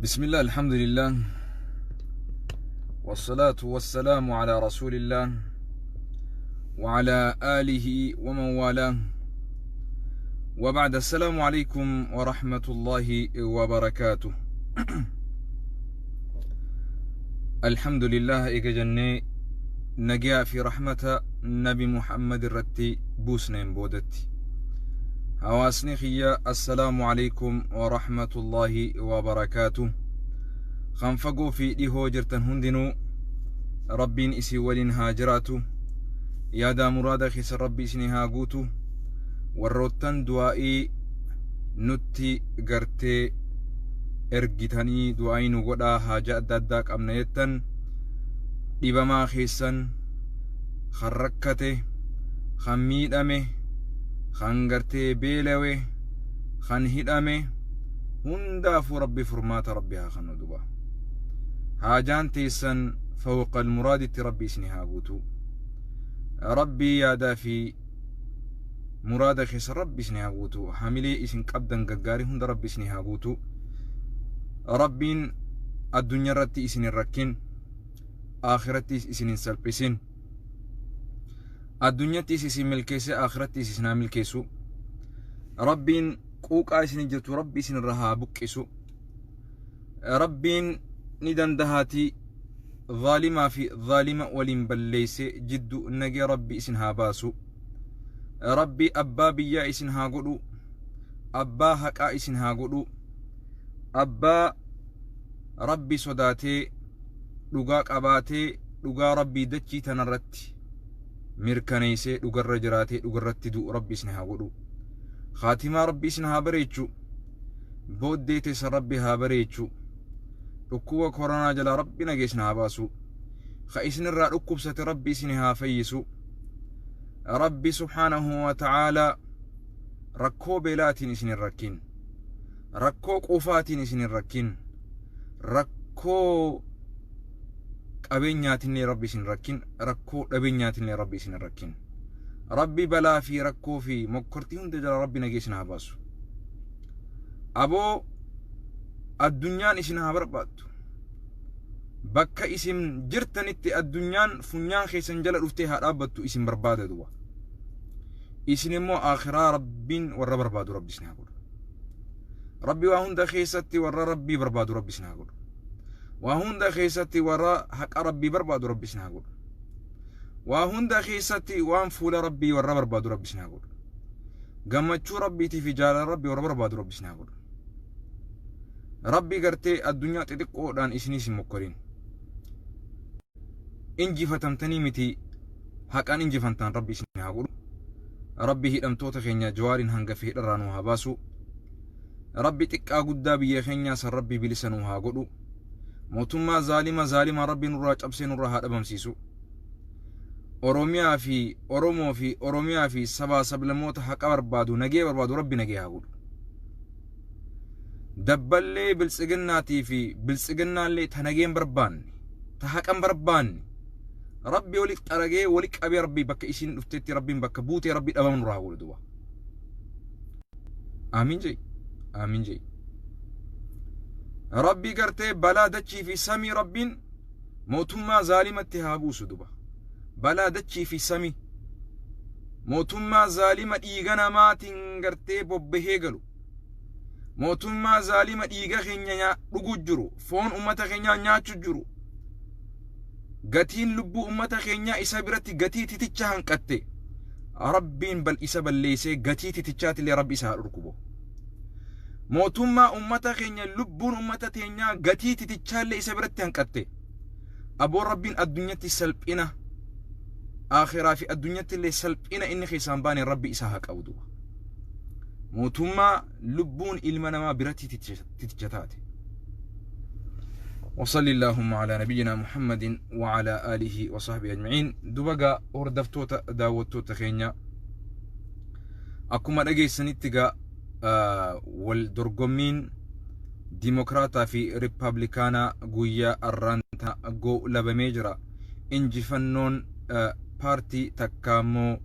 بسم الله، الحمد لله، والصلاة والسلام على رسول الله وعلى آله ومن والاه، وبعد، السلام عليكم ورحمة الله وبركاته. الحمد لله، eega jennee nagaa fi rahmata Nabi Muhammad irratti buusneen boodatti, hawaasni kiyya, assalaamu alaikum warahmatullaahi wabarakaatu. Kan fagoo fi dhihoo jirtan hundinuu Rabbiin isin waliin haa jiraatu. Yaadaa muraada keessa Rabbi isin haa guutu. Warroottan du'aa'ii nutti gartee ergitanii du'aa'ii nu godhaa, haaja adda addaa qabna jettan, dhibamaa keessan, kan rakkate, kan miidhame, kan gartee beelawe, kan hidhame hundaafuu Rabbi furmaata Rabbi haa kennu. Duba haajaan teessan fawqa almuraaditti Rabbi isin haa guutu. Rabbi yaadaa fi muraada keessa Rabbi isin haa guutu. Hamilee isin qabdan gaggaarii hunda Rabbi isin haa guutu. Rabbiin addunyaa irratti isin hin rakkin, akhirattis isin hin salphisin. Addunyattis isin milkeesse, akhirattis isin haa milkeessu. Rabbiin quuqaa isin jirtu Rabbi isin irra haa buqqisu. Rabbiin ni dandahaatii zaalimaa fi zaalima waliin balleeyse jiddu nagee Rabbi isin haa baasu. Rabbi abbaa biyyaa isin haa godhu, abbaa haqaa isin haa godhu, abbaa Rabbi sodaatee dhugaa qabaatee dhugaa Rabbii dachii tanarratti mirkaneessee dhugarra jiraatee dhugarratti du'u Rabbi isin haa godhu. Khaatimaa Rabbi isin haa bareechu. Booddee teessan Rabbi haa bareechu. Dhukkuba koronaa jalaa Rabbi nagee isin haa baasu. Ka isinirraa dhukkubsate Rabbi isin haa fayyisu. Rabbi subhaanahu wa ta'aalaa rakkoo beelaatiin isin hin rakkin, rakkoo quufaatiin isin hin rakkin, rakkoo qabeenyaatiin Rabbi isin rakkin, rakkoo dhabeenyaatiin Rabbi isin hin rakkin. Rabbi balaa fi rakkoo fi mokkortii hunda jala Rabbi nagee isin haa baasu. Aboo, addunyaan isin haa barbaaddu. Bakka isin jirtanitti addunyaan funyaan keessan jala dhuftee haa dhaabbattu, isin barbaada duba. Isin immoo akhiraa Rabbiin warra barbaadu Rabbi isin haa godhu. Rabbi waa hunda keessatti warra Rabbii barbaadu Rabbi isin haa godhu. Waa hunda keessatti warra haqa Rabbii barbaadu Rabbi isin haa godhu. Waa hunda keessatti waan fuula Rabbii warra barbaadu Rabbi isin haa godhu. Gammachuu Rabbiitii fi jaalala Rabbii warra barbaadu Rabbi isin haa godhu. Rabbi gartee addunyaa xixiqqoodhaan isinis hin mokkorin. Injifatamtanii miti, haqaan injifantaan Rabbi isin haa godhu. Rabbi hidhamtoota keenya Jawaariin hanga fedharraa nu haa baasu. Rabbi xiqqaa guddaa biyya keenyaa san Rabbi bilisa nu haa godhu. Mootummaa zaalima zaalimaa Rabbi nurraa cabsee nurraa haa dhabamsiisu. Oromiyaa fi Oromoo fi Oromiyaa fi sabaa sablammoota haqa barbaadu, nagee barbaadu Rabbi nagee haa godhu. Dabballee Biltsiginnaatii fi Biltsiginnaallee ta nageen barbaanne, ta haqan barbaanne Rabbi wali xaragee wali qabee Rabbi bakka isiin dhuftetti Rabbiin bakka buutee Rabbi dhabama nurraa haa godhu duba. Amiin jei. Amiin jei. Rabbi gartee balaa dachii fi samii Rabbiin mootummaa zaalimatti haa buusu duba. Balaa dachii fi samii mootummaa zaalima dhiiga namaatiin gartee bobbahee galu. Mootummaa zaalima dhiiga keenya dhuguu jiru, foon ummata keenyaa nyaachuu jiru. Gatiin lubbuu ummata keenyaa isa biratti gatii titicha hanqatte. Rabbiin bal isa balleessee gatii titichaatillee Rabbi isa haa dhorkubo. Mootummaa ummata keenya lubbuun ummata teenyaa gatii titichaallee isa biratti hanqatte. Aboon Rabbiin addunyatti salphina, akhiraa fi addunyatti illee salphina inni keessaan baane Rabbi isa haa qabu duuba. Mootummaa lubbuun ilma namaa biratti titicha taate. وصلى اللهم على نبينا محمد وعلى آله وصحبه أجمعين. Dubaga hordoftoota, daawwattoota keenya, akkuma dhageessanitti gaa wal dorgommiin Dimokraataa fi Riippablikaanaa guyyaa arraanta goolabamee jira. Injifannoon paartii takka immoo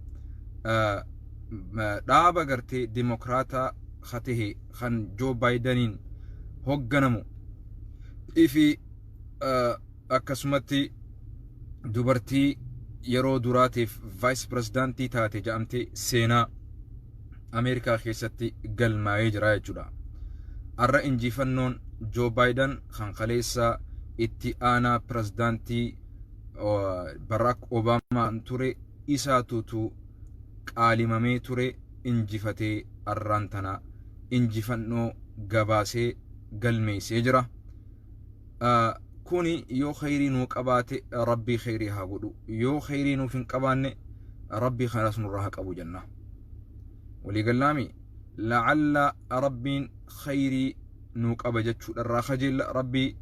dhaaba gartee Dimokraataa ka tahe kan Joo Baayidaniin hoogganamu. Ifi akkasumatti dubartii yeroo duraatiif vice pirezidaantii taate jedhamte seenaa Ameerikaa keessatti galmaa'ee jira jechuudha. Har'a injifannoon Joo Baayiden kan kaleessa itti aanaa pirezidaantii Barack Obaamaa ture isaatutu qaalimamee ture injifatee har'aan tana injifannoo gabaasee galmeessee jira. Kuni yoo khayrii nuu qabaate Rabbii khayrii haa godhu, yoo khayrii nuuf hin qabaanne Rabbii kanas nurraa haa qabu jenna. Waliigallaami la'alla Rabbiin khayrii nuu qaba jechuudha irraa kajeella. Rabbii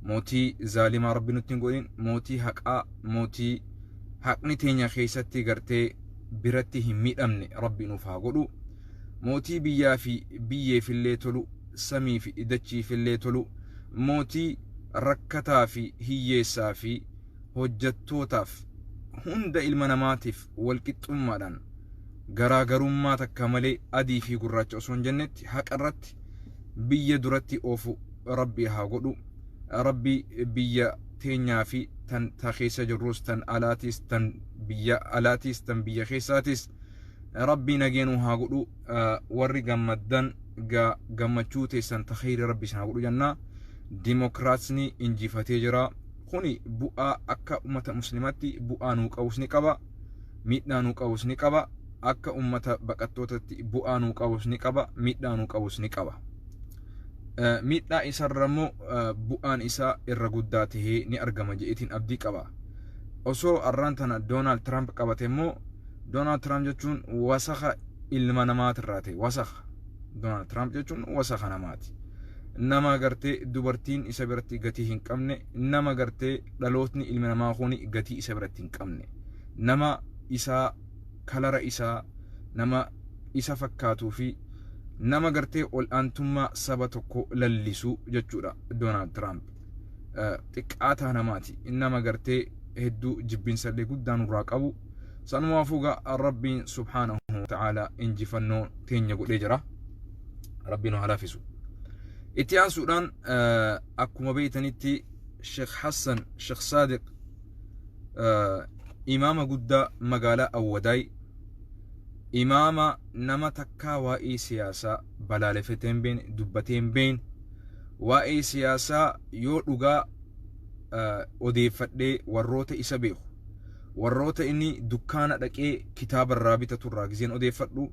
mootii zaalimaa Rabbi nutti hin godhin, mootii haqaa, mootii haqni teenya keessatti gartee biratti hin miidhamne Rabbi nuuf haa godhu, mootii biyyaa fi biyyeefillee tolu, samii fi dachiifillee tolu, mootii rakkataa fi hiyyeessaa fi hojjattootaaf hunda ilma namaatiif walqixxummaadhaan garaagarummaa takka malee adii fi gurraacha osoo hin jennetti haqa irratti biyya duratti oofu Rabbi haa godhu. Rabbi biyya teenyaa fi tan ta keessa jirrus, tan alaatis, tan biyya alaatis, tan biyya keessaatis Rabbi nageenuu haa godhu. Warri gammaddan gammachuu teessan ta kheyri Rabbi isin haa godhu jenna. Dimokiraatsni injifatee jira. Kuni bu'aa akka ummata muslimaatti bu'aa nuu qabus ni qaba, miidhaa nuu qabus ni qaba. Akka ummata baqattootatti bu'aa nuu qabus ni qaba, miidhaa nuu qabus ni qaba. Miidhaa isarra immoo bu'aan isaa irra guddaa tahee ni argama jedheetiin abdii qaba. Osoo arraan tana Doonaald Tiraamp qabate immoo, Doonaald Tiraamp jechuun wasaka ilma namaatirraa ta'e wasaka. Doonaald Tiraamp jechuun wasaka namaati. Nama gartee dubartiin isa biratti gatii hin qabne, nama gartee dhalootni ilmi namaa kun gatii isa biratti hin qabne, nama isaa kalara isaa nama isa fakkaatuu fi nama gartee ol'aantummaa saba tokko lallisu jechuudha Doonaald Tiraamp. Xiqqaataa namaati. Nama gartee hedduu jibbinsallee guddaa nurraa qabu. Sanumaafuu gaa Rabbiin subhaanahu wa ta'ala injifannoo teenya godhee jira. Rabbiin nu haa laafisu. Itti aansuudhaan akkuma beeytanitti Sheekh Hassan Sheekh Saadiq, imaama guddaa magaalaa Awwadaay, imaama nama takkaa waa'ee siyaasaa balaaleffatee hin beekne, dubbatee hin beekne, waa'ee siyaasaa yoo dhugaa odeeffadhee warroota isa beeku, warroota inni dukkaana dhaqee kitaaba irraa bitatu irraa gizeen odeeffadhu,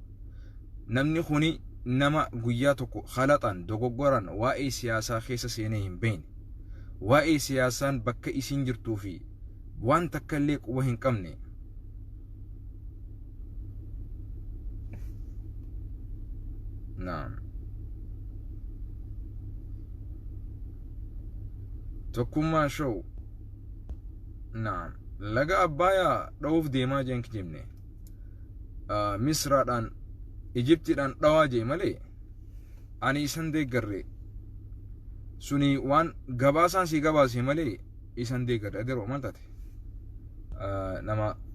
namni kuni nama guyyaa tokko halaxaan dogoggoran waa'ee siyaasaa keessa seenee hin beekne, waa'ee siyaasaan bakka isiin jirtuu fi waan takka illee quba hin qabne. Naam. Tokkummaa Show. Naam. Laga Abbaayaa dha'uuf deemaa jeen kijibne. Misraadhaan Ijiptiidhaan dhawaa jee malee ani isan deeggarre, suni waan gabaasaan sii gabaase malee isan deeggarre. Adeeroo, maal taate?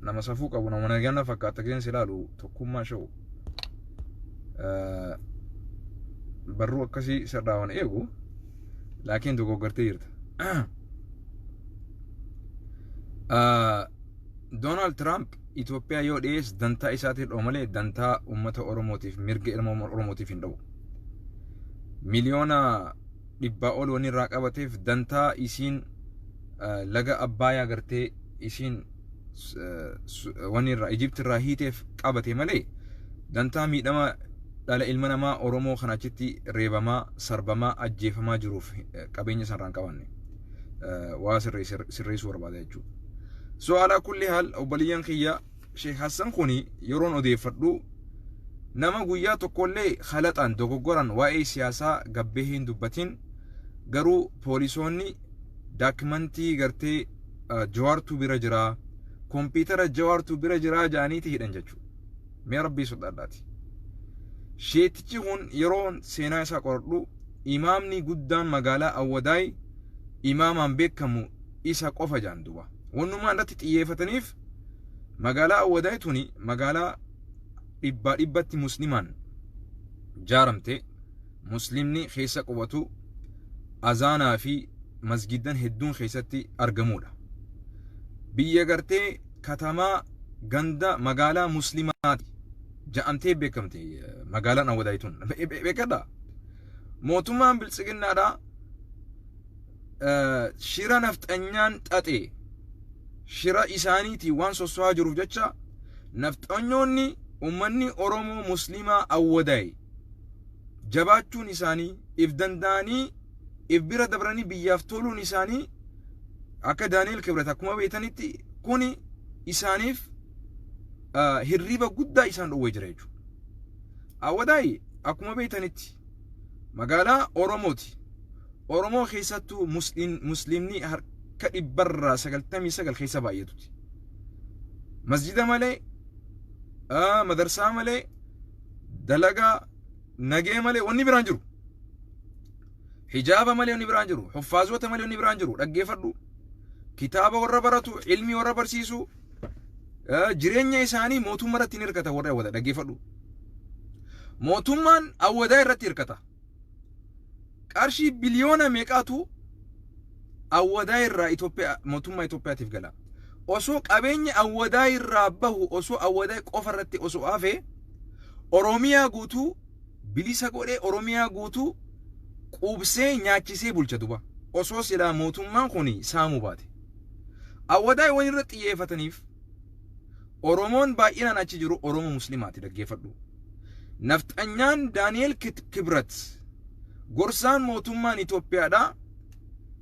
Nama safuu qabu, nama nagaa fakkaata qeensi ilaalu. Tokkummaa Show, barruu akkasii sirraa waan eegu, laakiin dogoggortee jirta. Doonaald Tiraamp Itoophiyaa yoo dhiyees dantaa isaatiif dha'u malee dantaa uummata Oromootiif, mirga ilma Oromootiif hin dha'u. Miliyoona 100 ol wanni irraa qabateef dantaa isiin laga Abbaayaa gartee isiin wanni irraa Ijipti irraa hiiteef qabate malee dantaa miidhama dhala ilma namaa Oromoo kan achitti reebamaa, sarbamaa, ajjeefamaa jiruuf qabeenya sanarraa hin qabanne. Waa sirreessuu barbaada jechuudha. So alaa kulli haal, obboleeyyan kiyya, Sheekh Hassan kuni yeroon odeeffadhu nama guyyaa tokkollee halaxaan dogoggoran waa'ee siyaasaa gabbee hin dubbatin, garuu poolisoonni daakimantii gartee Jawaartuu bira jiraa, kompiitara Jawaartuu bira jiraa jedhaniiti hidhan jechuudha. Mee Rabbii sodaadhaati. Sheetichi kun yeroo seenaa isaa qoradhu, imaamni guddaan magaalaa Awwadaay imaamaan beekamu isa qofa jaan duba. Wannumaan irratti xiyyeeffataniif magaalaa Awwadaay tuni magaalaa dhibbaa dhibbatti muslimaan jaaramte, muslimni keessa qubatu, azaanaa fi Masgiddan hedduun keessatti argamuudha. Biyya gartee katamaa ganda magaalaa muslimaati ja'amtee beekamti magaalaan Awwadaay tun. Beekadha. Mootummaan biltsiginnaadha shira nafxanyaan xaxe, shira isaaniitiin waan sosso'aa jiruuf jecha, nafxanyoonni ummanni Oromoo muslimaa Awwadaay jabaachuun isaanii, if danda'anii if bira dabranii biyyaaf toluun isaanii, akka Daani'el Kibret akkuma beektanitti, kuni isaaniif hirriba guddaa isaan dhowwee jira jechuudha. Awwadaay akkuma beektanitti magaalaa Oromooti. Oromoo keessattuu musliimni harka 99% keessa baay'atuti. Masjida malee, madarsaa malee, dalagaa nagee malee wanni biraan jiru. Hijaaba malee wanni biraan jiru. Huffaazota malee wanni biraan jiru. Dhaggeeffadhu. Kitaaba warra baratu, ilmi warra barsiisu, jireenya isaanii mootummaa irratti hin hirkata warra Awwadaa, dhaggeeffadhu. Mootummaan Awwadaa irratti hirkata. Qarshii biliyoona meeqaatu Awwadaa irraa Itoophiyaa, mootummaa Itoophiyaatiif gala? Osoo qabeenya Awwadaa irraa bahu osoo Awwadaa qofa irratti osoo hafe, Oromiyaa guutuu bilisa godhee, Oromiyaa guutuu quubsee nyaachisee bulcha duba. Osoo silaa mootummaan kun saamuu baate. Awwadaa waan irra xiyyeeffataniif Oromoon baay'inaan achi jiru Oromoo muslimaati, dhaggeeffadhu. Nafxanyaan Daani'el Kibrat, gorsaan mootummaan Itoophiyaadha,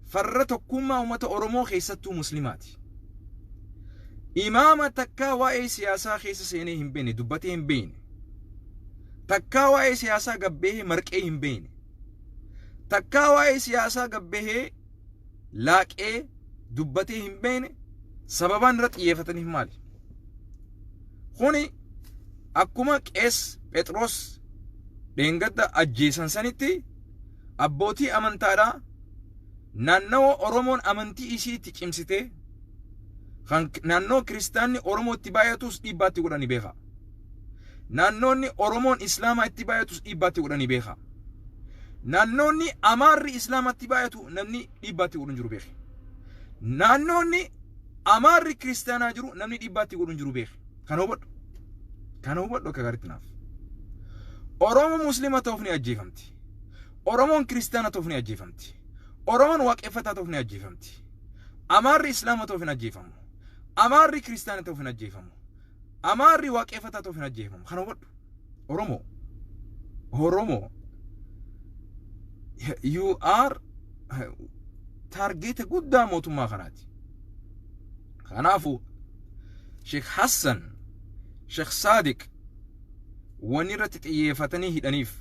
farra tokkummaa uummata Oromoo keessattuu muslimaati. Imaama takkaa waa'ee siyaasaa keessa seenee hin beekne, dubbatee hin beekne. Takkaa waa'ee siyaasaa gabbehee marqee hin beekne. Takkaa waa'ee siyaasaa gabbehee laaqee dubbatee hin beekne, sababaan irra xiyyeeffataniif maali? Kuni akkuma Qees Phexros dheengadda ajjeesan sanitti, abbootii amantaadhaa naannawa Oromoon amantii isii itti cimsitee, kan naannoo kiristaanni Oromoo itti baay'atus dhiibbaatti godhani beeka. Naannoonni Oromoon Islaamaa itti baay'atus dhiibbaatti godhani beeka. Naannoonni Amaarri Islaamatti baay'atu namni dhiibbaatti godhu hin jiru, beeki. Naannoonni Amaarri kiristaanaa jiru namni dhiibbaatti godhu hin jiru, beeki. Kana hubadhu. Kana hubadhu akka gaariitti naaf. Oromoo Musliima ta'uuf ni ajjeefamti. Oromoon kiristaana ta'uuf ni ajjeefamti. Oromoon waaqeffataa ta'uuf ni ajjeefamti. Amaarri Islaama ta'uuf hin ajjeefamu. Amaarri kiristaana ta'uuf hin ajjeefamu. Amaarri waaqeffataa ta'uuf hin ajjeefamu. Kana hubadhu. Oromoo. Oromoo. You are target guddaa mootummaa kanaati. Kanaafuu Sheekh Hassan, Sheekh Saadiq wanni irratti xiyyeeffatanii hidhaniif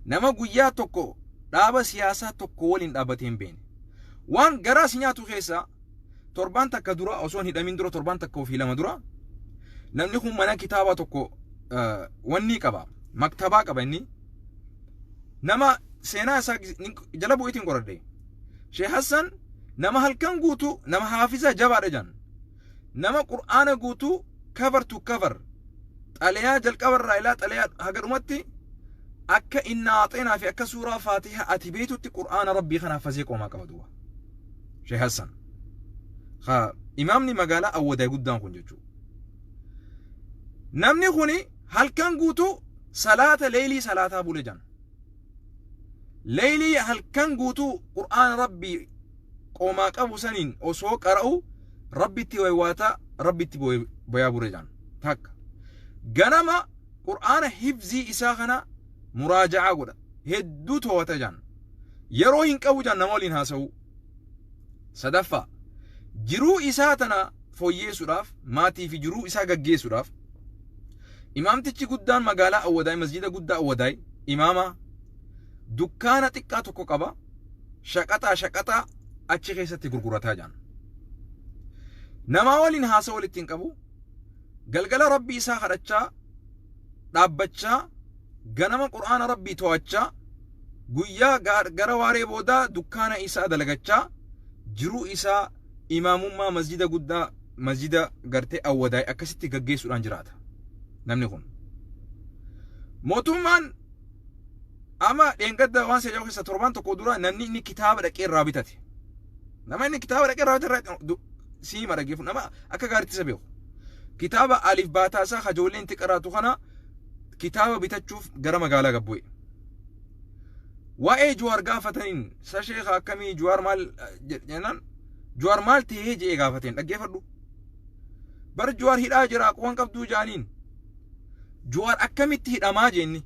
nama guyyaa tokko dhaaba siyaasaa tokko waliin dhaabbatee hin beekne. Waan garaa si nyaatu keessaa, torbaan takka dura, osoo hin hidhamin dura, torbaan takka ofii lama dura, namni kun mana kitaabaa tokko wanni qaba, maktabaa qaba. Inni nama seenaa isaa jala bu'iitiin qoradhe. Sheekh Hassan nama halkan guutuu, nama haafiza jabaadha jedhan, nama Qur'aana guutuu cover to cover, xalayaa jalqabarraa ilaa xalayaa haga dhumatti, akka inna aaxeenaa fi akka suuraa Faatiha ati beektutti Qur'aana Rabbii kana hafazee qoomaa qaba duuba. Sheekh Hassan. Ha imaamni magaalaa Awwadaa guddaan kun jechuudha. Namni kuni halkan guutuu salaata leeylii salaataa bule jedhan. Leeylii halkan guutuu Qur'aana Rabbii qoomaa qabu saniin osoo qara'u, Rabbitti waywaataa, Rabbitti boyaa bule jedhan. Takka. Ganama Qur'aana hifzii isaa kana muraaja'aa godha. Hedduu to'ata jedhan. Yeroo hin qabu jedhan nama waliin haasa'uu. Sadaffaa, jiruu isaa tana fooyyeessuudhaaf, maatii fi jiruu isaa gaggeessuudhaaf, imaamtichi guddaan magaalaa Awwadaay, masjida guddaa Awwadaay imaama, dukkaana xiqqaa tokko qaba, shaqaxaa shaqaxaa achi keessatti gurgurataa jedhan. Namaa waliin haasa walitti hin qabu. Galgala Rabbii isaa kadhachaa dhaabbachaa, ganama Qur'aana Rabbii to'achaa, guyyaa gara waaree boodaa dukkaana isaa dalagachaa, jiruu isaa imaamummaa masjida guddaa, masjida gartee Awwadaay akkasitti gaggeessuudhaan jiraata. Namni kun. Mootummaan amma dheengadda waan seejaa keessa torbaan tokko dura namni inni kitaaba dhaqee irraa bitate. Nama inni kitaaba dhaqee irraa siima dhaggeeffu nama akka gaariitti isa beeku. Kitaaba alif baataa isaa kajoolleen itti qaraatu kana kitaaba bitachuuf gara magaalaa gad bu'e. Waa'ee Jawaar gaafataniin sa sheeka akkamii Jawaar maal jennaan, Jawaar maal ta'ee je'ee gaafateen, dhaggeeffadhu. Bar Jawaar hidhaa jira quban qabduu jaaniin. Jawaar akkamitti hidhamaa jeenni,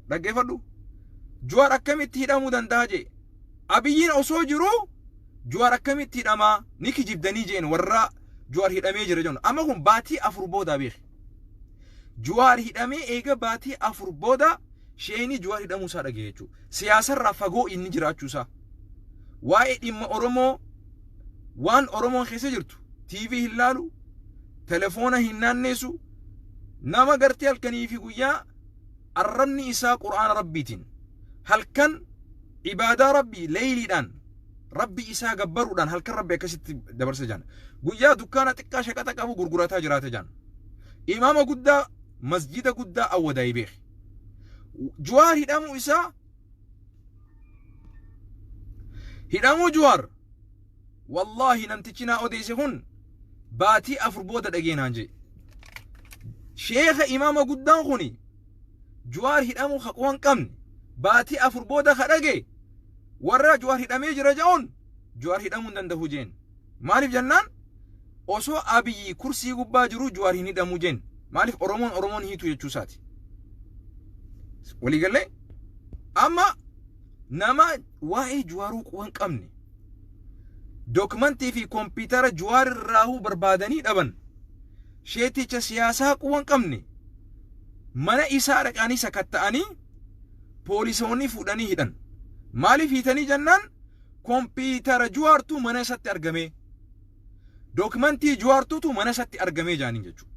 dhaggeeffadhu. Jawaar akkamitti hidhamuu danda'a jee. Abiyyiin osoo jiruu Jawaar akkamitti hidhamaa, ni kijibdanii jeen warra Jawaar hidhamee jira jennu. Amma kun baatii 4 boodaa beeki. Jawaar hidhamee eega baatii 4 booda sheeyni Jawaar hidhamuu isaa dhagaye jechuudha. Siyaasarraa fagoo inni jiraachuu isaa. Waa'ee dhimma Oromoo, waan Oromoon keessa jirtu TV hin laalu, telefoona hin naanneessu, nama gartee halkanii fi guyyaa arrabni isaa Qur'aana Rabbiitiin halkan ibaadaa Rabbii leeyliidhaan Rabbi isaa gabbaruudhaan halkan Rabbi akkasitti dabarsa jaan. Guyyaa dukkaana xiqqaa shaqaxa qabu gurgurataa jiraata jaan. Imaama guddaa masjida guddaa Awwadaayii beeki. Jawaar hidhamuu isaa, hidhamuu Jawaar, wallaahi namtichi naa odeesse kun baatii 4 booda dhageenaan jee. Sheeka imaama guddaan kuni Jawaar hidhamuu haquu hin qabne baatii 4 booda ka dhage, warra Jawaar hidhamee jira jedhuun Jawaar hidhamuu hin danda'u jeen. Maaliif jennaan, osoo Abiyyi kursii gubbaa jiru Jawaar hin hidhamuu jeen. Maaliif? Oromoon Oromoon hiitu jechuu isaati. Waliigallee amma nama waa'ee Jawaaruu quba hin qabne, dokumentii fi kompiitara Jawaar irraahuu barbaadanii dhaban, sheeticha siyaasaa quba hin qabne, mana isaa dhaqanii sakatta'anii poolisoonni fuudhanii hidhan. Maaliif hiitanii jennaan, kompiitara Jawaartuu mana isatti argame. Dokumentii Jawaartuutu mana isatti argamee jaaniin jechuudha.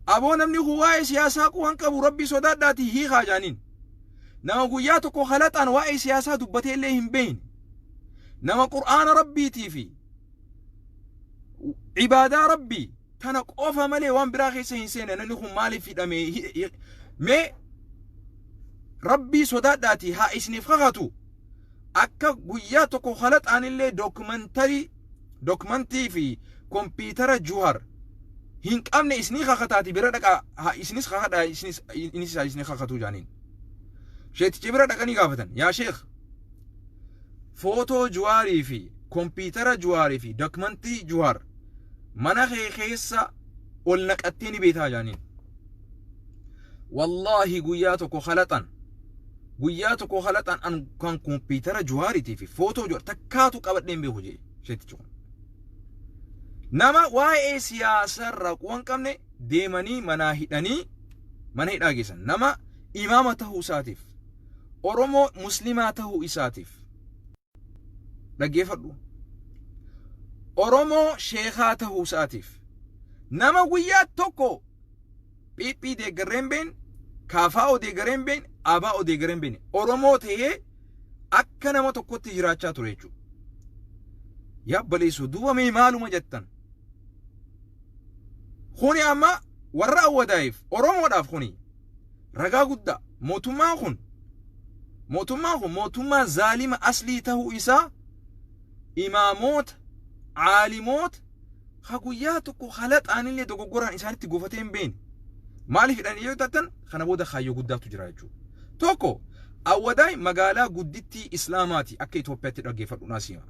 Aboo namni kun waa'ee siyaasaa quba hin qabu, Rabbii sodaadhaatii hiikaa jaaniin. Nama guyyaa tokko kalaxaan waa'ee siyaasaa dubbatee illee hin beekne. Nama Qur'aana Rabbiitii fi ibaadaa Rabbii tana qofa malee waan biraa keessa hin seene, namni kun maaliif hidhame? Mee Rabbii sodaadhaatii haa isiniif kakatu, akka guyyaa tokko kalaxaan illee dokumentii fi kompiitara Juhar hin qabne isinii kakataati bira dhaqaa, haa isinis kakadhaa, isinis innis haa isinii kakatuu jaaniin. Sheetichi bira dhaqanii gaafatan, yaa sheekh, footoo Juwaarii fi kompiitara Juwaarii fi dokumentii Juwaar mana kee keessa ol naqattee ni beektaa jaaniin. Wallaahi guyyaa tokko kalaxan, guyyaa tokko kalaxan an kan kompiitara Juwaariitii fi footoo Juwaar takkaatu qabadhee hin beeku jee sheetichi kun. Nama waa'ee siyaasarraa quba hin qabne deemanii manaa hidhanii mana hidhaa geessan. Nama imaama tahuu isaatiif, Oromoo Muslimaa tahuu isaatiif, dhaggeeffadhu. Oromoo sheekaa tahuu isaatiif, nama guyyaa tokko PP deeggarreen been, KFO deeggareen been, ABO deeggareen been, Oromoo tahee akka nama tokkotti jiraachaa ture jechuudha. Yaa baleessoo, duuba mee maaluma jettan? Kuni amma warra Awwadaayiif Oromoodhaaf kuni ragaa guddaa, mootummaan kun mootummaa zaalima aslii tahuu isaa, imaamoota caalimoota ka guyyaa tokko kalaxaanillee dogoggoraan isaanitti gufatee hin beekne maaliif hidhanii yoo tattan, kana booda kaayyoo guddaatu jira jechuudha. Tokko, Awwadaay magaalaa guddittii Islaamaati akka Itoophiyaatti, dhaggeeffadhu naasima.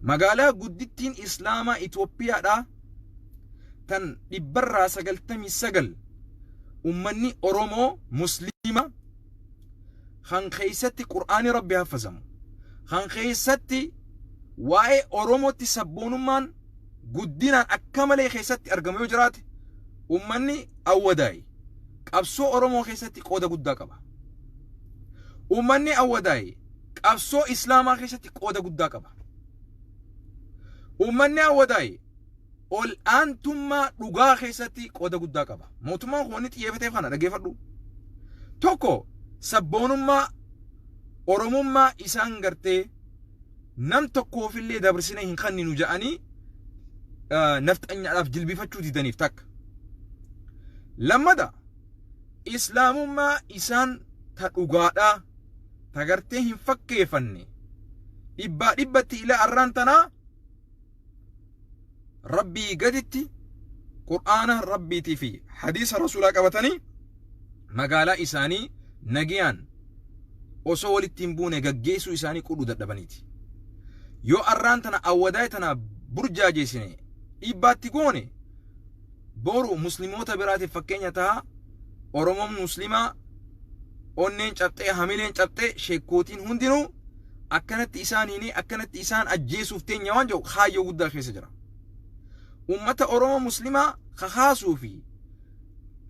Magaalaa guddittiin Islaamaa Itoophiyaadhaa tan 99% ummanni Oromoo Musliima, kan keessatti Qur'aanii Rabbi haffazamu, kan keessatti waa'ee Oromootti sabboonummaan guddinaan akka malee keessatti argamu yoo jiraate, ummanni Awwadaay qabsoo Oromoo keessatti qooda guddaa qaba. Ummanni Awwadaay qabsoo Islaamaa keessatti qooda guddaa qaba. Ummanni Awwadaay ol aantummaa dhugaa keessatti qooda guddaa qaba. Mootummaan kun wanni xiyyeeffateef kana, dhaggeeffadhu. Tokko, sabboonummaa Oromummaa isaan gartee nam tokkoofillee dabarsine hin kanninu jedhanii nafxanyaadhaaf jilbifachuu didaniif takka. Lammada, Islaamummaa isaan ta dhugaadhaa ta gartee hin fakkeeffanne Dhibbaa dhibbatti ila arraan tanaa Rabbii gaditti Qur'aana Rabbiitii fi hadiisa Rasuulaa qabatanii magaalaa isaanii nagayaan osoo walitti hin buune gaggeessuu isaanii qudhuu dadhabaniiti. Yoo arraan tana awwadaay tana burjaajeessine, dhiibbaatti goone, boru muslimoota biraatiif fakkeenya taha. Oromoon Muslimaa onneen cabxee, hamileen cabxee, sheekkootiin hundinuu akkanatti isaan hiinee akkanatti isaan ajjeesuuf teenya waan jedhu kaayyoo guddaa keessa jira. Ummata Oromoo Muslimaa kakaasuu fi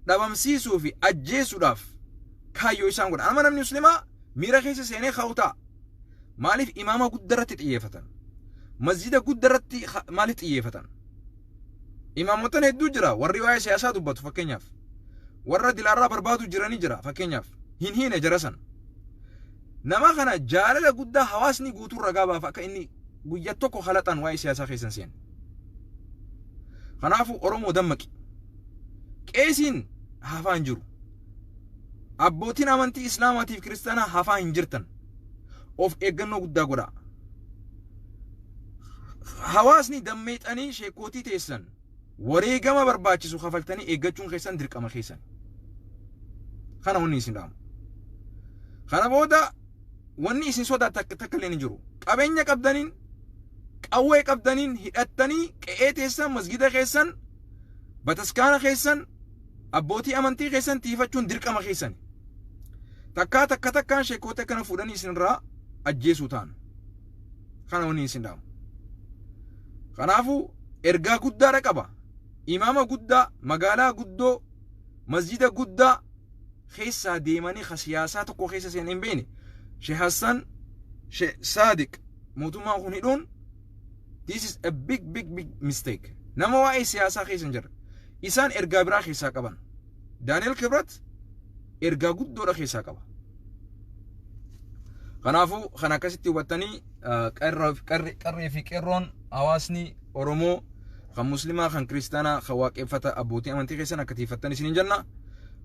dhabamsiisuu fi ajjeesuudhaaf kaayyoo isaan godhan. Amma namni Muslimaa miira keessa seenee ka'u ta'a. Maaliif imaama guddaa irratti xiyyeeffatan? Masjida guddaa irratti maaliif xiyyeeffatan? Imaamotan hedduu jira, warri waa'ee siyaasaa dubbatu fakkeenyaaf. Warra dilaarraa barbaadu jiranii jira fakkeenyaaf. Hin hiine jara san. Nama kana jaalala guddaa hawaasni guutuun ragaa baafa akka inni guyya tokko kalaxan waa'ee siyaasaa keessan seene. Kanaafuu Oromoo dammaqi. Qeesiin hafaa hin jiru. Abbootiin amantii Islaamaatiif Kiristaanaa hafaa hin jirtan. Of eeggannoo guddaa godhaa. Hawaasni dammeexanii sheekootii teessan wareegama barbaachisu kafaltanii eeggachuun keessan dirqama keessan. Kana wanni isin dhaamu. Kana booda wanni isin sodaattan takka illee hin jiru. Qabeenya qabdaniin, qawwee qabdaniin hidhattanii qe'ee teessan, masgida keessan, bataskaana keessan, abbootii amantii keessan tiifachuun dirqama keessan. Takkaa takka takkaan sheekoota akkana fuudhanii isinirraa ajjeesuu ta'an. Kana wanni isin dhaamu. Kanaafuu ergaa guddaadha qaba. Imaama guddaa, magaalaa guddoo, masjida guddaa keessaa deemanii ka siyaasaa tokko keessa seenee hin beekne Sheekh Hassan Sheekh Saadiq mootummaan kun hidhuun, this is a big, big, big mistake. Nama waa'ee siyaasaa keessa hin jirre. Isaan ergaa biraa keessaa qaban. Daani'el Kibrat ergaa guddoodha keessaa qaba. Kanaafuu kan akkasitti hubattanii, qarree fi qeerroon, hawaasni Oromoo kan Muslimaa, kan Kiristaanaa, kan Waaqeffata, abbootii amantii keessan akka tiifattan isiniin jenna.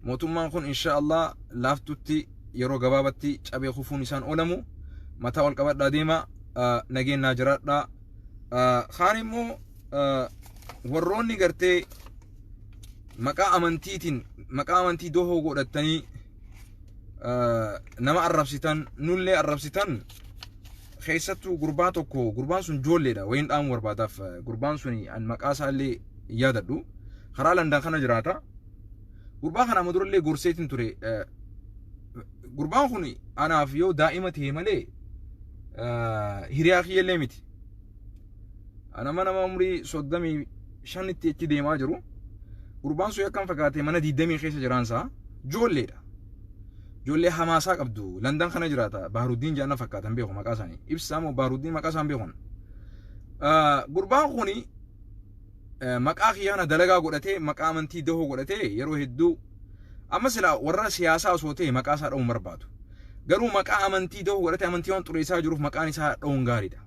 Mootummaan kun insha Allah laaftutti yeroo gabaabatti cabee kufuun isaan oolamu. Mataa ol qabadhaa deema, nageenyaa jiraadhaa. Kaan immoo warroonni gartee maqaa amantiitiin, maqaa amantii dohoo godhattanii nama arrabsitan, nullee arrabsitan, keessattuu gurbaa tokko, gurbaan sun ijoolleedha, wayin dhaamu barbaadaaf. Gurbaan sun an maqaa isaa illee yaadadhu, karaa Landan kana jiraata. Gurbaa kana amma durallee gorseetiin ture. Gurbaan kun anaaf yoo daa'ima ta'e malee hiriyaa kiyyallee miti. Anama nama umurii 35tti achi deemaa jiru. Gurbaan sun akkam fakkaate, mana 20 keessa jiraansaa ijoolleedha. Ijoollee hamaasaa qabdu. Landan kana jiraata. Baharuddiin jedhan fakkaatan, beeku maqaa isaanii. Ibsaa moo Baharuddiin, maqaa isaan beekun. Gurbaan kuni maqaa kiyyaana dalagaa godhatee, maqaa amantii dahoo godhatee yeroo hedduu, amma sila warra siyaasaa osoo ta'e maqaa isaa dha'uun barbaadu. Garuu maqaa amantii dahoo godhatee amantii waan xureessaa jiruuf maqaan isaa dha'uun gaariidha.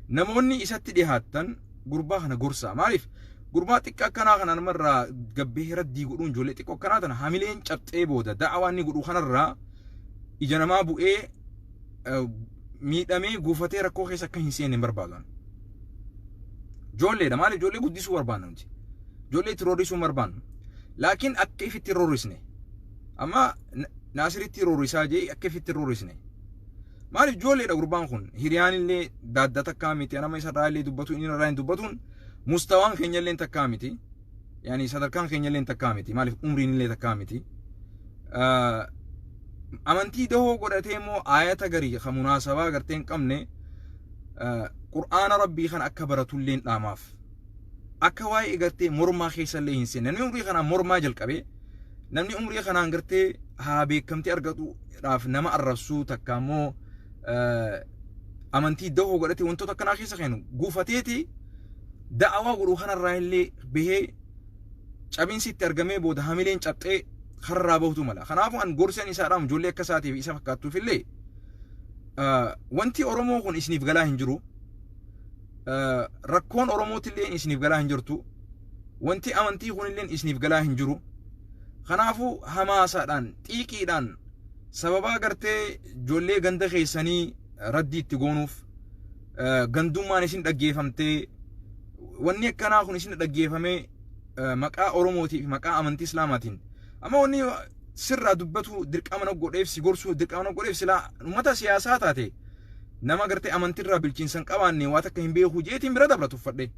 Namoonni isatti dhiyaattan gurbaa kana gorsaa. Maaliif? Gurbaa xiqqaa akkanaa kana namarraa gabbee raddii godhuun, ijoollee xiqqoo akkanaa tana hamileen cabxee booda da'awaa inni godhu kanarraa ija namaa bu'ee miidhamee guufatee rakkoo keessa akka hin seenne hin barbaadu. Ijoolleedha. Maaliif? Ijoollee guddisuu barbaanna nuti. Ijoollee itti roorrisuu hin barbaannu. Laakiin akka ifitti roorrisne. Amma Naasiritti roorrisaa jee akka ifitti roorrisne. Maaliif? Ijoolleedha gurbaan kun. Hiriyaan illee daadda takkaa miti. Nama isarraa illee dubbatu, inni irraa hin dubbatuun, mustawaan keenya illee takkaa miti. Yaani sadarkaan keenya illee takkaa miti. Maaliif? Umriin illee takkaa miti. Amantii dahoo godhatee immoo aayata garii kan munaasabaa gartee hin qabne, Qur'aana Rabbii kan akka baratullee dhaamaaf. Akka waa'ee gartee mormaa keessa illee hin seenne. Namni umrii kanaan mormaa jalqabee, namni umrii kanaan gartee haa beekamtii argatuudhaaf nama arrabsuu takka immoo amantii dahoo godhatee wantoota akkanaa keessa kennu guufateeti da'awaa godhu kanarraa illee bahee cabinsi itti argamee booda hamileen cabxee karraa bahutu mala. Kanaafuu an gorsan isaadhaan ijoollee akka isaatiif isa fakkaattuuf illee, wanti Oromoo kun isiniif galaa hin jiru. Rakkoon Oromootillee isiniif galaa hin jirtu. Wanti amantii kunillee isiniif galaa hin jiru. Kanaafuu hamaasaadhaan, xiiqiidhaan, sababaa gartee ijoollee ganda keessanii raddii itti goonuuf Gandummaan isin dhaggeeffamtee, wanni akkanaa kun isin dhaggeeffamee, maqaa Oromootii fi maqaa amantii Islaamaatiin. Amma wanni sirraa dubbatu dirqama na godheef, si gorsuu dirqama na godheef, silaa uummata siyaasaa taate, nama gartee amantiirraa bilchiinsa hin qabaanne, waa takka hin beeku jeetiin bira dabra tuffadhe.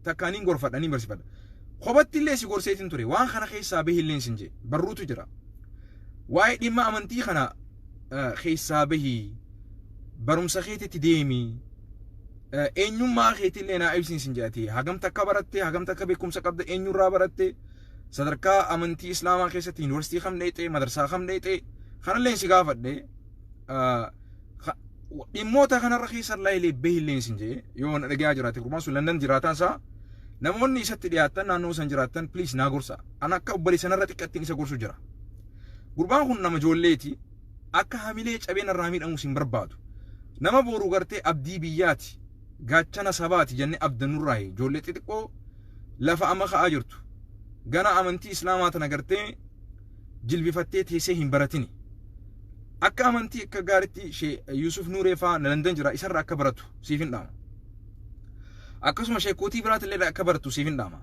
Takkaaniin gorfadha, niin barsiifadha. Kophatti illee si gorseetiin ture, waan kana keessaa bahi illee sin jee barruutu jira. Waa'ee dhimma amantii kana keessaa bahi, barumsa keetitti deemi. Eenyummaa keetillee naa ibsiin sin jedhati. Hagam takka baratte, hagam takka beekumsa qabda, eenyurraa baratte, sadarkaa amantii Islaamaa keessatti yuunivarsiitii kam dheexee, madarsaa kam dheexee, kanallee si gaafadhe. Dhimmoota kanarra keessa illee bahillee sin jee. Yoo na dhagayaa jiraate, gurbaan sun Landan jiraataan isaa, namoonni isatti dhiyaatan, naannoo san jiraatan, please naa gorsa. An akka obboleessa narra xiqqattiin isa gorsu jira. Gurbaan kun nama ijoolleeti, akka hamilee cabee narraa miidhamus hin barbaadu. Nama boru gartee abdii biyyaati, gaachana sabaati jennee abdannurraa, ijoollee xixiqqoo lafa amma ka'aa jirtu. Gana amantii Islaamaa tana gartee jilbifattee teessee hin baratini. Akka amantii akka gaaritti Shee Yusuf Nuuree fa'aa na Landan jira, isarraa akka baratu siif hin dhaama. Akkasuma sheekootii biraatillee akka baratu siif hin dhaama.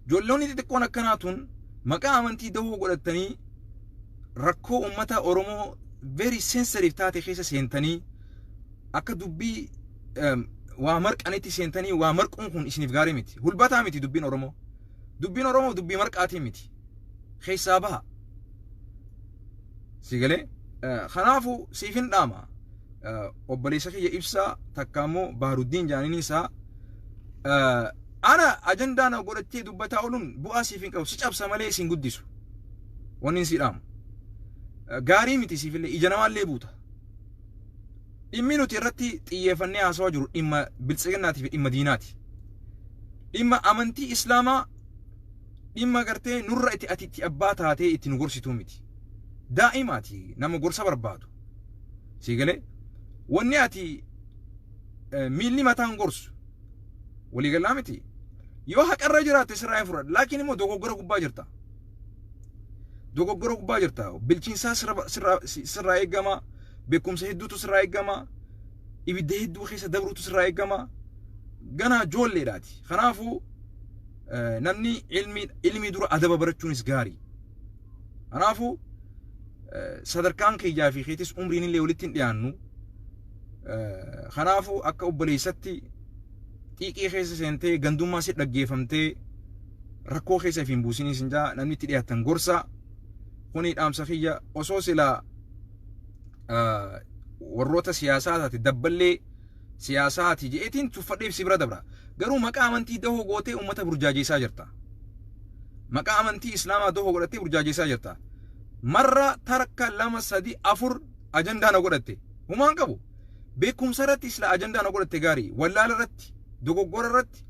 Ijoolloonni xixiqqoon akkanaa tun maqaa amantii dahoo godhatanii rakkoo uummata Oromoo very sensitive taate keessa seentanii, akka dubbii waa marqanitti seentanii waa marquun kun isiniif gaarii miti. Hulbataa miti dubbiin Oromoo. Dubbiin Oromoo dubbii marqaatii miti. Keessaa baha. Si galee? Kanaafuu siif hin dhaama. Obboleessa kiyya ibsaa takka immoo Baharuddiin jaaniin isaa, ana ajandaa na godhattee dubbataa ooluun bu'aa siif hin qabu, si cabsa malee siin guddisu. Wanni si dhaamu. Gaarii miti siifillee, ija namaallee buuta. Dhimmi nuti irratti xiyyeeffannee haasawaa jiru dhimma biltsiginnaatii fi dhimma diinaati. Dhimma amantii Islaamaa, dhimma gartee nurra itti ati itti abbaa taatee itti nu gorsituu miti. Daa'imaati nama gorsa barbaadu. Si galee? Wanni ati miilli mataan gorsu waliigalaa miti. Yoo haqarra jiraatte sirraa hin fudhadha. Laakiin immoo dogoggora gubbaa jirta. Dogoggora gubbaa jirta. Bilchiinsaa sirraa eegama. Beekumsa hedduutu sirraa eegama. Ibidda hedduu keessa dabruutu sirraa eegama. Ganaa ijoolleedhaati. Kanaafuu namni ilmii dura adaba barachuunis gaarii. Kanaafuu sadarkaan kiyyaa fi keetis umriin illee walitti hin dhiyaannu. Kanaafuu akka obboleessatti xiiqii keessa seentee, gandummaa si dhaggeeffamtee rakkoo keessa hin buusinii sin jaa. Namni itti dhiyaatan gorsa. Kuni dhaamsa kiyya. Osoo silaa warroota siyaasaa taate, dabballee siyaasaati je'eetiin tuffadheef si bira dabra. Garuu maqaa amantii dahoo gootee uummata burjaajeessaa jirta. Maqaa amantii Islaamaa dahoo godhattee burjaajeessaa jirta. Marra tarka lama, sadi, afur ajandaa na godhatte. Humaan qabu. Beekumsa irratti isla ajandaa na godhatte gaarii. Wallaala irratti, dogoggora irratti,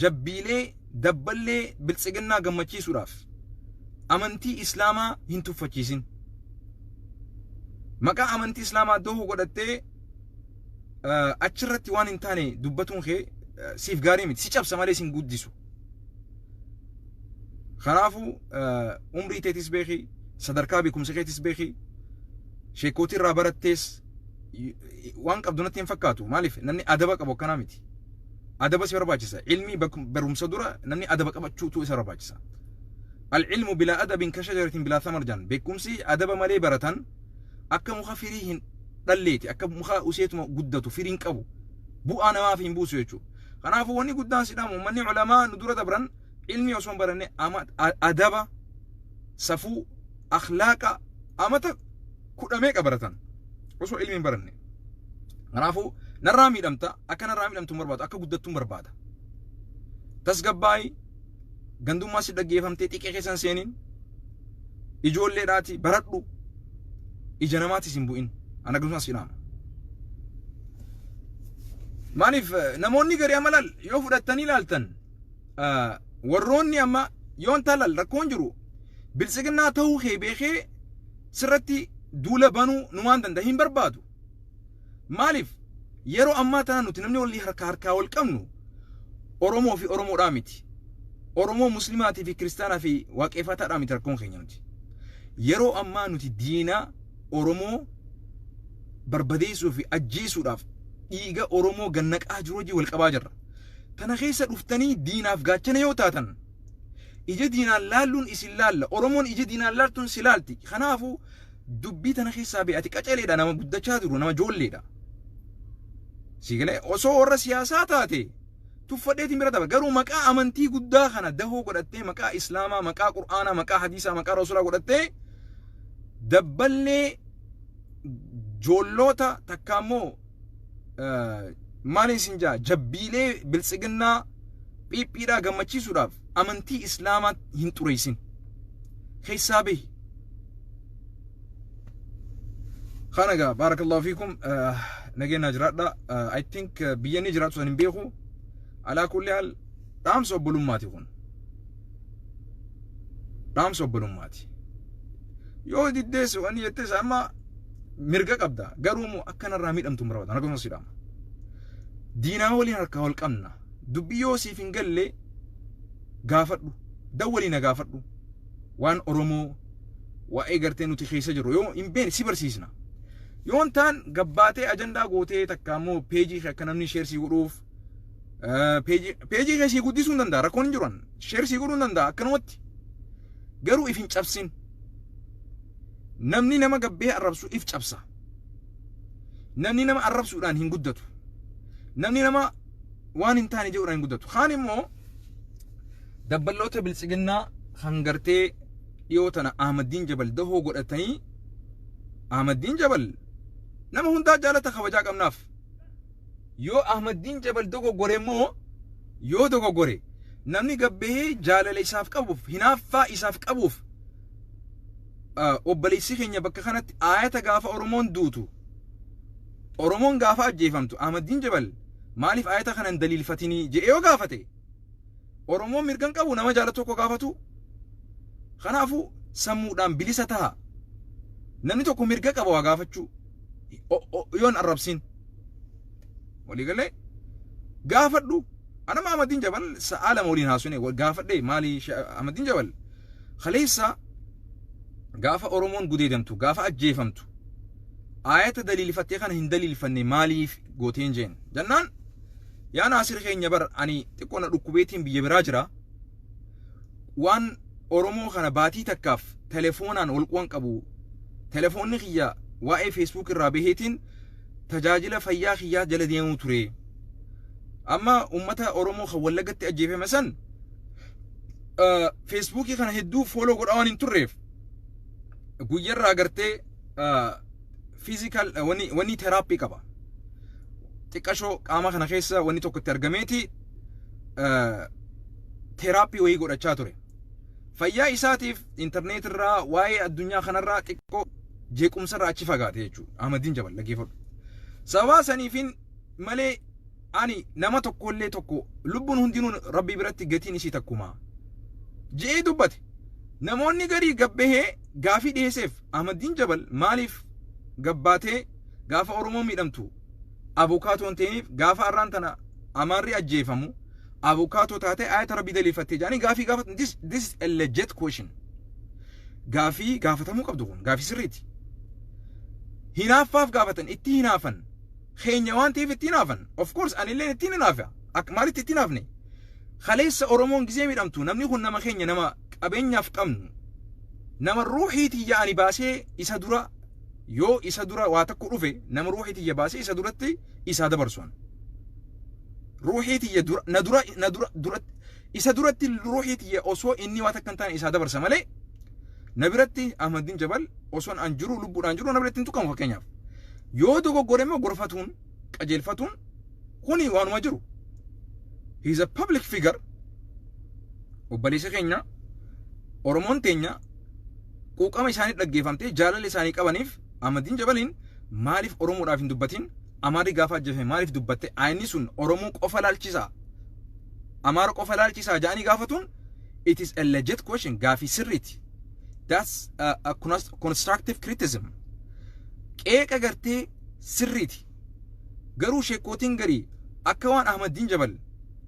jabbiilee dabballee biltsiginnaa gammachiisuudhaaf amantii Islaamaa hin tuffachiisin. Maqaa amantii Islaamaa dahoo godhattee achirratti waan hin taane dubbatuun kee siif gaarii miti. Si cabsa malee sin guddisu. Kanaafuu umrii teetis beeki, sadarkaa beekumsa keetis beeki, sheekootii irraa barattees waan qabdu natti hin fakkaatu. Maaliif? Namni adaba qabu akkanaa miti. Adaba si barbaachisa. Ilmi barumsa dura namni adaba qabachuutu isa barbaachisa. العلم بلا أدب كشجرة بلا ثمر jan. Beekumsi adaba malee baratan akka muka firii hin dhalleeti, akka muka useetuma guddatu, firii hin qabu, bu'aa namaaf hin buusu jechuudha. Kanaafuu wanni guddaan si dhaamu, manni ulamaa nu dura dabran ilmi osoo hin baranne adaba, safuu, akhlaaqa amata kudha meeqa baratan osoo ilmi hin baranne. Kanaafuu narraa miidhamta, akka narraa miidhamtu hin barbaadu, akka guddattu hin barbaada. Tasgabbaayi, gandummaa si dhaggeeffamtee xiqqee keessan seeniin, ijoolleedhaati baradhu, ija namaatis hin bu'in, ana akkasumas si dhaama. Maaliif? Namoonni garii amma laal, yoo fudhattanii ilaaltan, warroonni amma yoon taalal rakkoon jiru biltsiginnaa ta'uu kee beekee sirratti duula banuu numaan danda'a hin barbaadu. Maaliif? Yeroo ammaa tana nuti namni walii harkaa harkaa wal qabnu Oromoo fi Oromoodhaa miti. Oromoo Muslimaatii fi Kiristaanaa fi Waaqeffataadhaa miti rakkoon keenya nuti. Yeroo ammaa nuti diina Oromoo barbadeessuu fi ajjeesuudhaaf Dhiiga Oromoo gannaqaa jiru wajjin wal qabaa jirra. Tana keessa dhuftanii diinaaf gaachana yoo taatan, ija diinaan laalluun isin laalla. Oromoon ija diinaan laaltuun si laalti. Kanaafuu dubbii tana keessaa ba'e. Ati qacaleedha, nama guddachaa jiru, nama ijoolleedha. Si galee, osoo warra siyaasaa taate tuffadheetiin bira daba. Garuu maqaa amantii guddaa kana dahoo godhattee, maqaa Islaamaa, maqaa Qur'aanaa, maqaa hadiisaa, maqaa Rasuulaa godhattee, dabballee joolloota takka immoo maal isin jaa, jabbiilee Biltsiginnaa phiiphiidhaa gammachiisuudhaaf amantii Islaamaa hin xureessin. Keessaa bahi. Kana gaa, barakallahu fiikum, nageenya jiraadha. I think biyya inni jiraatu san hin beeku. Alaa kulli haal, dhaamsa obbolummaati kun. Dhaamsa obbolummaati. Yoo diddees wanni jettees amma mirga qabda. Garuu immoo akkanarraa miidhamtu hin barbaadu. Akkasumas sidhaama. Diinaa waliin harkaa wal qabna. Dubbii yoo siif hin galle gaafadhu. Dawwalii na gaafadhu. Waan Oromoo waa'ee gartee nuti keessa jirru yoo hin beekne si barsiisna. Yoon taan gabbaatee ajandaa gootee, takka immoo peejii kee akka namni share sii godhuuf, peejii kee sii guddisuu hin danda'a, rakkoon hin jiru, share sii godhuu hin danda'a akkanumatti. Garuu if hin cabsin. Namni nama gabbee arrabsu if cabsa. Namni nama arrabsuudhaan hin guddatu. Namni nama waan hin taane jedhuudhaan hin guddatu. Kaan immoo dabballoota Biltsiginnaa kan gartee dhiyoo tana Ahmaddiin Jabal dahoo godhatanii, Ahmaddiin Jabal nama hundaa jaalata, kabajaa qabnaaf. Yoo Ahmaddiin Jabal dogoggore immoo, yoo dogoggore, namni gabbahee jaalala isaaf qabuuf, hinaaffaa isaaf qabuuf, obboleessi keenya bakka kanatti aayata gaafa Oromoon duutu, Oromoon gaafa ajjeefamtu, Ahmaddiin Jabal maaliif aayata kana hin daliilfatinii jedhee yoo gaafate, Oromoon mirgan qabu nama jaalatu tokko gaafatu. Kanaafuu sammuudhaan bilisa taha. Namni tokko mirga qaba waa gaafachuu, yoon arrabsin. Waliigalee gaafadhu. Anama Ahmaddiin Jabal sa'aa 2 waliin haasune gaafadhe. Maali, Ahmaddiin Jabal kaleessa gaafa Oromoon gudeedamtu, gaafa ajjeefamtu, aayata daliilfattee kana hin daliilfanne, maaliif gooteen jeen jennaan, yaa Naasir keenya, bar ani xiqqoo na dhukkubeetiin biyya biraa jira, waan Oromoo kana baatii takkaaf telefoonaan ol quwan qabu, telefoonni kiyya waa'ee Facebook irraa baheetiin tajaajila fayyaa kiyyaa jala deemuu ture. Amma ummata Oromoo kan Wallagatti ajjeefame san Feesbuukii kana hedduu follow godhaa waan hin turreef, guyyarraa gartee physical wanni therapy qaba. Xiqqashoo qaama kana keessa wanni tokko itti argameeti therapy wayii godhachaa ture. Fayyaa isaatiif intarneet irraa, waa'ee addunyaa kanarraa xiqqoo jeequmsarraa achi fagaate jechuudha. Ahmadiin Jabal dhaggeeffadhu. Sababaa saniifin malee ani nama tokkollee tokko, lubbuun hundinuu Rabbii biratti gatiin isii takkuma je'ee dubbate. Namoonni garii gabbahee gaafii dhiyeesseef, Ahmadiin Jabal maaliif gabbaatee gaafa Oromoon miidhamtu abukaatoon ta'iniif, gaafa arraan tana Amaarri ajjeefamu abukaatoo taatee ayata Rabbii daliilfattee jedhanii gaafii gaafatan. This is a legit question. Gaafii gaafatamuu qabdu kun gaafii sirriiti. Hinaaffaaf gaafatan, itti hinaafan. Keenya waan ta'eef itti hinaafan. Of course anillee ittiin hinaafa. Akka maalitti itti hinaafne? Kaleessa Oromoon gizee miidhamtu, namni kun nama keenya, nama qabeenyaaf qabnu, nama ruuxii tiyya ani baasee isa dura, yoo isa dura waa tokko dhufe, nama ruuxii tiyya baasee isa duratti isaa dabarsuun. Ruuxii tiyya dura na dura na dura duratti isa duratti ruuxii tiyya osoo inni waa takka hin taane isaa dabarsa malee, na biratti Ahmadiin Jabal osoon an jiru, lubbuudhaan jiru, na biratti hin tuqamu fakkeenyaaf. Yoo dogoggore immoo gorfatuun, qajeelfatuun kuni waanuma jiru. He is a public figure. Obboleessa keenya, Oromoon teenya quuqama isaanii dhaggeeffamtee jaalala isaanii qabaniif, Ahmadiin Jabaliin maaliif Oromoodhaaf hin dubbatin, Amaarri gaafa ajjeefame maaliif dubbatte, ayinni sun Oromoo qofa laalchisaa, Amaara qofa laalchisaa jedhanii gaafatuun, it is a legit question, gaafii sirriiti. That's a constructive criticism. Qeeqa gartee sirriiti. Garuu sheekootiin garii akka waan Ahmadiin Jabal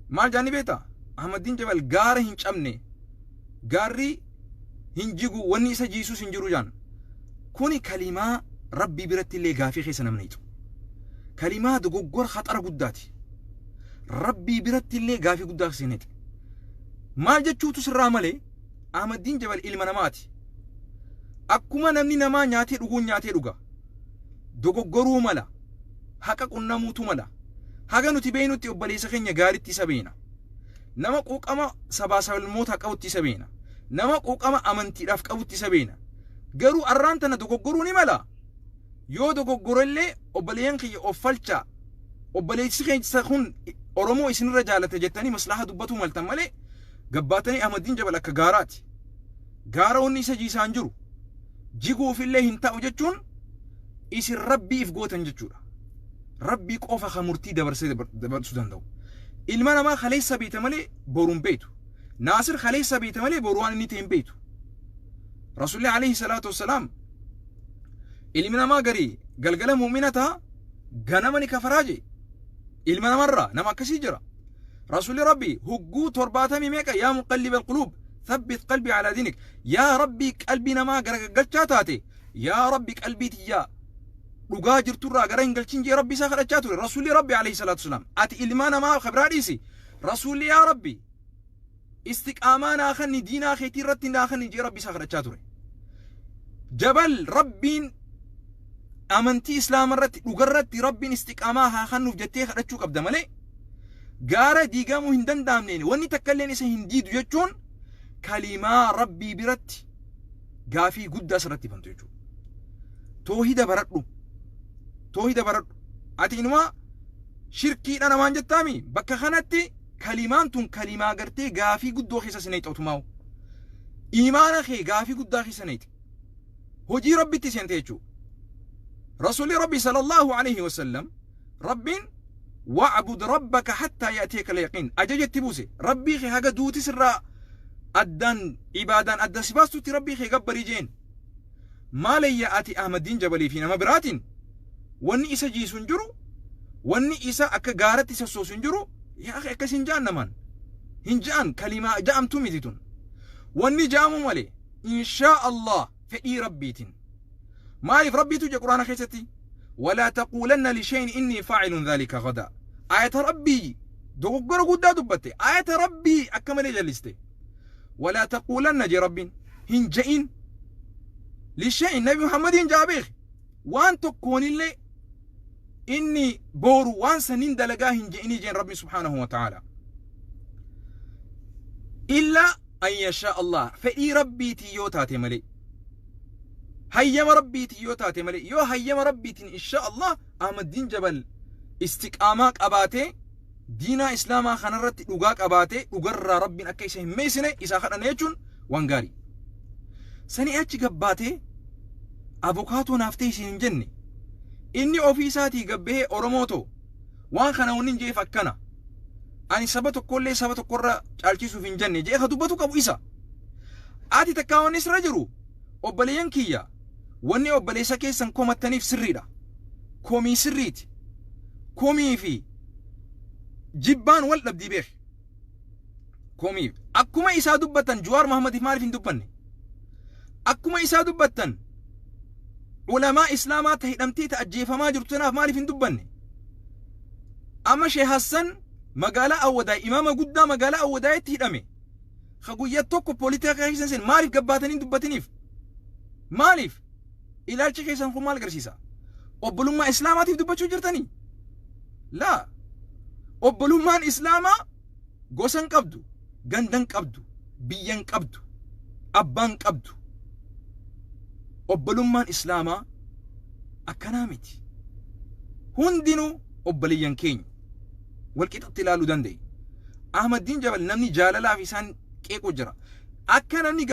maal jaani beektaa? Ahmadiin Jabal gaara hin cabne, gaarri hin jigu, wanni isa jiisus hin jiru jaan. Kuni kalimaa Rabbii biratti illee gaafii keessa namni hiixu. Kalimaa dogoggora khaxara guddaati. Rabbii biratti illee gaafii guddaa seenete. Maal jechuutu sirraa malee? Ahmaddiin Jabal ilma namaati. Akkuma namni namaa nyaatee dhuguun nyaatee dhuga. Dogoggoruu mala. Haqa qunnamuutu mala. Haga nuti beeynutti obboleessa keenya gaaritti isa beena. Nama quuqama sabaa sablammootaa qabutti isa beena. Nama quuqama amantiidhaaf qabutti isa beena. Garuu arraan tana dogoggoruu ni mala. Yoo dogoggorellee, obboleeyyan kiyya, of falchaa. Obboleessi keessa kun Oromoo isinirra jaalate jettanii maslaha dubbatuu maltan malee, gabbaatanii Ahmaddiin Jabal akka gaaraati. Gaara wanni isa jiisaan jiru. Jiguufillee hin ta'u jechuun isin Rabbiif gootan jechuudha. Rabbii qofa ka murtii dabarsee dabarsuu danda'u. Ilma namaa kaleessa beeyta malee boruun beeytu. Naasir kaleessa beeyta malee boru waan inni ta'e hin beeytu. Rasuulli alayhi salaatu wassalaam, ilmi namaa garii galgala mu'mina ta'a, ganama ni kafaraa jee. Ilma namarraa nama akkasii jira. Rasuulli Rabbii hugguu 70 meeqa, "Yaa muqallib alquluub, thabbit qalbii alaa diinik." Yaa Rabbii, qalbii namaa garagalchaa taate, yaa Rabbi, qalbii tiyyaa dhugaa jirturraa gara hin galchin jee Rabbi isaa kadhachaa ture. Rasuulli Rabbi alayhi salaatu wasalaam, ati ilmaa namaa kabiraa dhiisi. Rasuulli, "Yaa Rabbi, istiqaamaa naa kanni, diinaa keetii irratti naa kanni," jee Rabbi isaa kadhachaa ture. Jabal Rabbiin amantii Islaama irratti, dhugarratti Rabbiin istiqaamaa haa kannuuf jettee kadhachuu qabda malee, gaara diigamuu hin danda'amneen wanni takka illeen isa hin diidu jechuun kalimaa Rabbii biratti gaafii guddaa sirratti bantu jechuudha. Toohida baradhu. Toohida baradhu. Ati inumaa shirkiidha namaan jettaami. Bakka kanatti kalimaan tun kalimaa gartee gaafii guddoo keessa si neexotumaa'u. Imaana kee gaafii guddaa keessa neexi. Hojii Rabbitti seente jechuudha. Rasuulli Rabbi sallallahu alaihi wasallam, Rabbiin "Wa'bud rabbaka hattaa ya'tiyaka al-yaqiin" ajaja itti buuse. Rabbii kee haga duuti sirraa addaan ibaadaan adda si baastutti Rabbii kee gabbarii jeen. Maalayya, ati Ahmaddiin Jabalii fi nama biraatiin wanni isa jiisu hin jiru, wanni isa akka gaaratti sossoosu hin jiru. Yaa akhi, akkas hin ja'an, namaan hin ja'an, kalimaa ja'amtu miti tun. Wanni ja'amu malee, inshaa Allah, fedhii Rabbiitiin. Maaliif? Rabbiitu je Quraana keessatti, "Walaa taquulanna lishay'in innii faa'ilun dhaalika ghadaa." Ayata Rabbii dogoggora guddaa dubbatte, ayata Rabbii akka malee jalliste. "Walaa taquulanna" je Rabbiin, hin ja'in, "lishay'in", Nabi Muhammadiin jaa beeki, waan tokkoonillee inni booru waan sanin dalagaa hin je'inii jeen Rabbiin subhaanahu wa ta'ala. "Illaa an yashaa Allah", fedhii Rabbiitii yoo taate malee, hayyama Rabbiitiin yoo taate malee. Yoo hayyama Rabbiitiin, insha Allah, Ahmaddiin Jabal istiqaamaa qabaatee, diinaa Islaamaa kanarratti dhugaa qabaatee, dhugarraa Rabbiin akka isa hin meesine isaa kadhanna jechuun waan gaarii. Sanii achi gabbaatee abukaatoo naaf ta'e isin hin jenne. Inni ofii isaatii gabbahee, Oromoo ta'u waan kana wanni hin jeef akkana. Ani saba tokkollee saba tokkorra caalchisuuf hin jenne jee ka dubbatu qabu isa. Ati takkaa wanni sirra jiru, obboleeyyan kiyya, wanni obboleessa keessan komattaniif sirriidha. Komii sirriiti. Komii fi jibbaan wal dhabdii beeki. Komii akkuma isaa dubbattan Jawaar Mohammadiif maaliif hin dubbanne? Akkuma isaa dubbattan ulamaa Islaamaa ta hidhamtee ta ajjeefamaa jirtu tanaaf maaliif hin dubbanne? Amma Sheekh Hassan magaalaa Awwadaay, imaama guddaa magaalaa Awwadaayitti hidhame. Ka guyyaa tokko poolitika keessa hin maaliif gabbaatanii hin dubbatiniif? Maaliif? Ilaalchi keessan kun maal agarsiisa? Obbolummaa Islaamaatiif dubbachuu jirtanii? Laa. Obbolummaan Islaamaa gosa hin qabdu, ganda hin qabdu, biyya hin qabdu, abbaa hin qabdu. Obbolummaan Islaamaa akkanaa miti. Hundinuu obboleeyyan keenya. Wal qixatti ilaaluu danda'e. Ahmaddiin Jabal namni jaalalaaf isaan qeequ jira. Akka namni